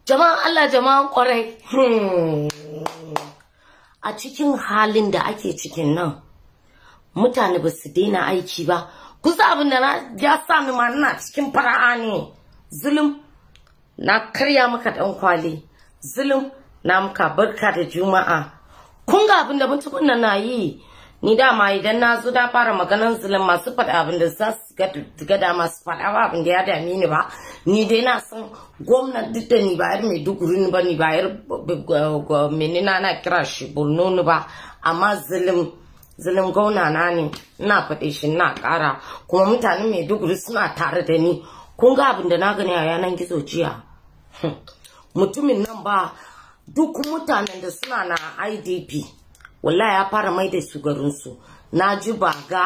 Jama'an Allah, jama'an kwarai. A cikin halin da ake cikin nan, mutane ba su daina aiki ba. Kusa abin da ya sa ni ma ina cikin fara'a ne. Zulum na karya maka dan kwali. Zulum na muka barka da Juma'a. Kun ga abin da mutumin nan na yi. Ni dama idan na zo na fara maganan zulum, masu faɗa abin da za su ga dama su faɗa ba, abin da ya dame ni ba. Ni dai na san gwamnan, duk da ni ba yar Maiduguri ni ba, ni ba yar menene na kira shi Borno ni ba, amma Zulum, Zulum gwamna na ne. Ina faɗe shi, ina ƙara, kuma mutanen Maiduguri suna tare da ni. Kun ga abin da na gani a yanan gizo jiya. Mutumin nan ba, duk mutanen da suna na IDP, wallahi ya fara mai da su garinsu. Na ji Baga,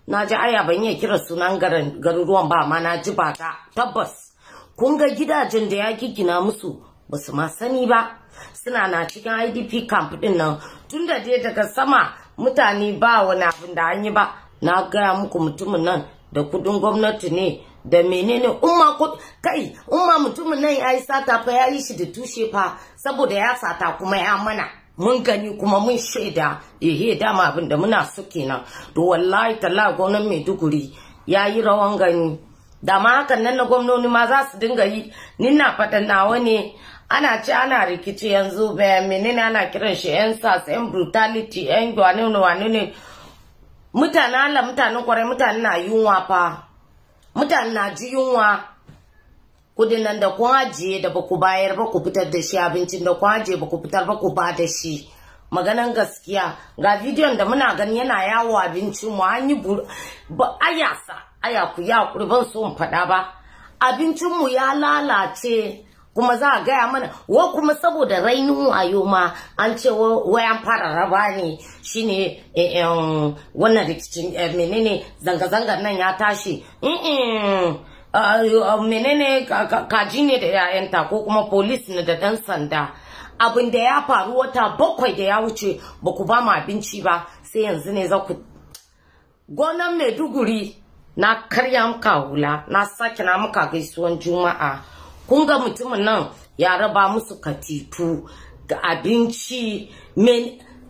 na ji aya, ban iya kira sunan garuruwan ba, amma na ji Baga tabbas. Kun ga gidajen da ya gina musu, ba su ma sani ba suna na cikin IDP camp din nan. Tun da dai daga sama mutane ba wani abin da an yi ba. Na gaya muku, mutumin nan da kudin gwamnati ne da menene umma kai umma. Mutumin nan ya yi sata fa, ya yi shi da tushe fa, saboda ya sata kuma ya mana, mun gani kuma mun shaida. Ehe, dama abin da muna so kenan. To wallahi talla, gwamnan Maiduguri ya yi rawan gani. Da ma hakan nan na gwamnoni ma za su dinga yi. Ni na faɗan nawa ne. Ana ci ana rikici yanzu, menene ana kiran shi, yan SARS, yan brutality, yan wane ne wane ne. Mutane Allah, mutanen kwarai, mutane na yunwa fa, mutane na ji yunwa. Kudin nan da kun ajiye da ba ku bayar ba, ku fitar da shi. Abincin da kun ajiye ba ku fitar ba, ku ba da shi. Maganan gaskiya, ga bidiyon da muna gani yana yawo, abincin mu an yi ba ayasa aya. Ku ya kuri, ban so in faɗa ba. Abincin mu ya lalace, kuma za a gaya mana wa kuma saboda rainin wayo ma an ce wai an fara raba ne. Shine wannan rikicin, menene, zanga-zangar nan ya tashi. Menene, kaji ne da 'ya'yanta, ko kuma police ne da dan sanda. Abin da ya faru wata 7 da ya wuce, ba ku ba mu abinci ba, sai yanzu ne za ku. Gonan Maiduguri, na karya muka hula, na sake na muka gaisuwan Juma'a. Kun ga mutumin nan ya raba musu katifu ga abinci,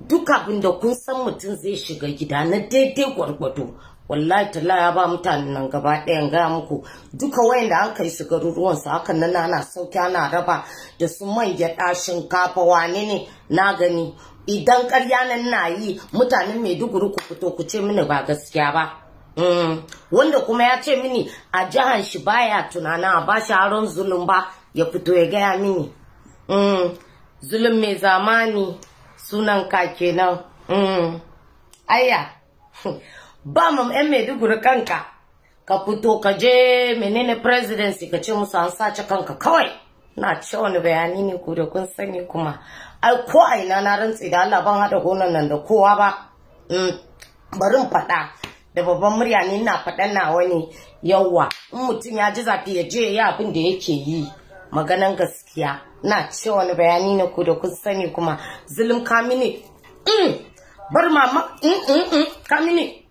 duk abin da kun san mutum zai shiga gida na daidai gwargwado. Wallahi talla, ya ba mutanen nan gaba ɗayan. Gaya muku, duka wayanda an kai su garuruwan su, hakan nan ana sauki, ana raba da su man gyaɗa, shinkafa, wane ne. Na gani, idan ƙarya nan na yi, mutanen Maiduguri ku fito ku ce mini ba gaskiya ba. Wanda kuma ya ce mini a jihar shi baya tunanin a ba shi aron Zulum ba, ya fito ya gaya mini. Zulum mai zamani, sunan ka kenan. Aya ba mu yan Maiduguri kanka, ka fito ka je menene, presidency, ka ce musu an sace kanka kawai. Na ce wani bayani ne ku da kun sani kuma. Ai ko a ina, na rantsi da Allah, ban hada gonan nan da kowa ba. Bari in faɗa da babban murya ne, ina faɗan nawa ne. Yawwa, in mutum ya ji zafi, ya je ya abin da yake yi. Maganan gaskiya, na ce wani bayani ne ku da kun sani kuma. Zulum kamini, bar mama kamini.